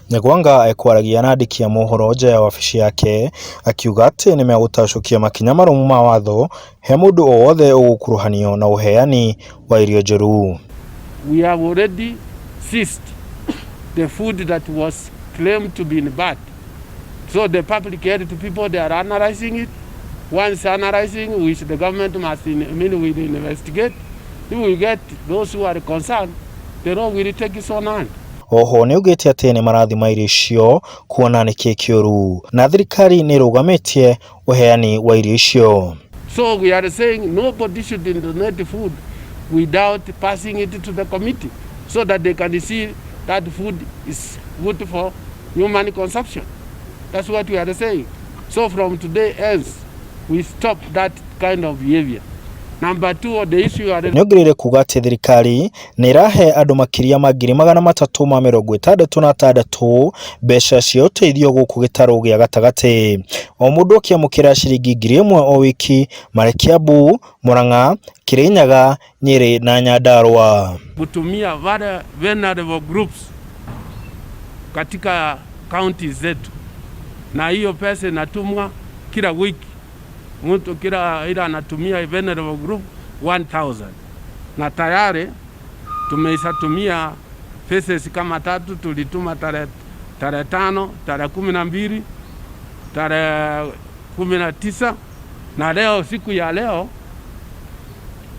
Nyagwanga ekwaragia na andĩki a mohoro nja ya wabici yake akiuga atĩ nĩmegũtacũkia makinya marũmu ma watho he mũndũ o wothe ũgũkuruhanio na ũheani wa irio njũru. We have already seized the food that was claimed to be in bad. So the public health people, they are analyzing it. Once analyzing, which the government must in, I mean, will investigate. If we get those who are concerned, the law will take its own hand. Oho nĩaugĩte atĩ nĩmarathima irio icio kuona nĩkĩ kĩũru na thirikari nĩĩrũgamĩtie ũheani wa irio icio. So we are saying nobody should donate food without passing it to the committee so that they can see that food is good for human consumption. That's what we are saying. So from today ends, we stop that kind of behavior. Number two, the issue are Nĩongereire kuga atĩ thirikari nĩ ĩrahe andũ makĩria ma 366,000 mbeca cia ũteithio gũkũ gĩtarũ gĩa gatagatĩ, o mũndũ akĩamũkĩra ciringi 1,000 o wiki marĩ Kiambu, Murang'a, Kirinyaga, Nyeri na Nyandarua. Kutumia wale vulnerable groups katika kaunti zetu, na hiyo pesa inatumwa kila wiki, mtu kila ila anatumia vulnerable group 1000 na tayari tumeishatumia phases kama tatu. Tulituma tarehe 5, tarehe 12, tarehe 19 na leo, siku ya leo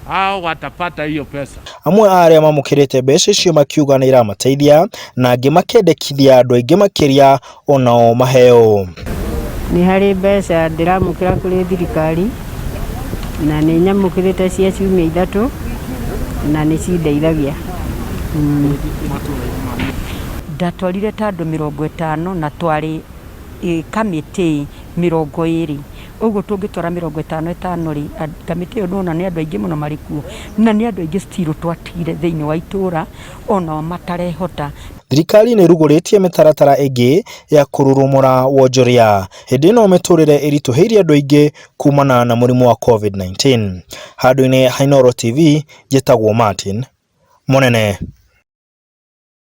hao watapata hiyo pesa. Amwe a arĩa mamũkĩrĩte mbeca icio makiuga nĩ iramateithia na angĩ makendekithia andũ aingĩ makĩria onao maheo. Nĩ harĩ mbeca ndĩramũkĩra kũrĩ thirikari na nĩ nyamũkĩrĩte cia ciumia 3 na nĩ cindeithagia. Ndatwarire ta andũ 50 na twarĩ kamĩtĩ 20, ũguo tũngĩtwara 55 rĩ, kamĩtĩ ĩyo nĩwona nĩ andũ aingĩ mũno marĩ kuo, na nĩ andũ aingĩ still twatigire thĩinĩ wa itũra onao matarehota. Thirikari nĩ ĩrugũrĩtie mĩtaratara ĩngĩ ya kũrurumũra wonjoria hĩndĩ ĩno mĩtũrĩre ĩritũhĩire andũ aingĩ kumana na mũrimũ wa COVID-19. Handũ-inĩ ha Inooro TV, njĩtagwo Martin Mũnene.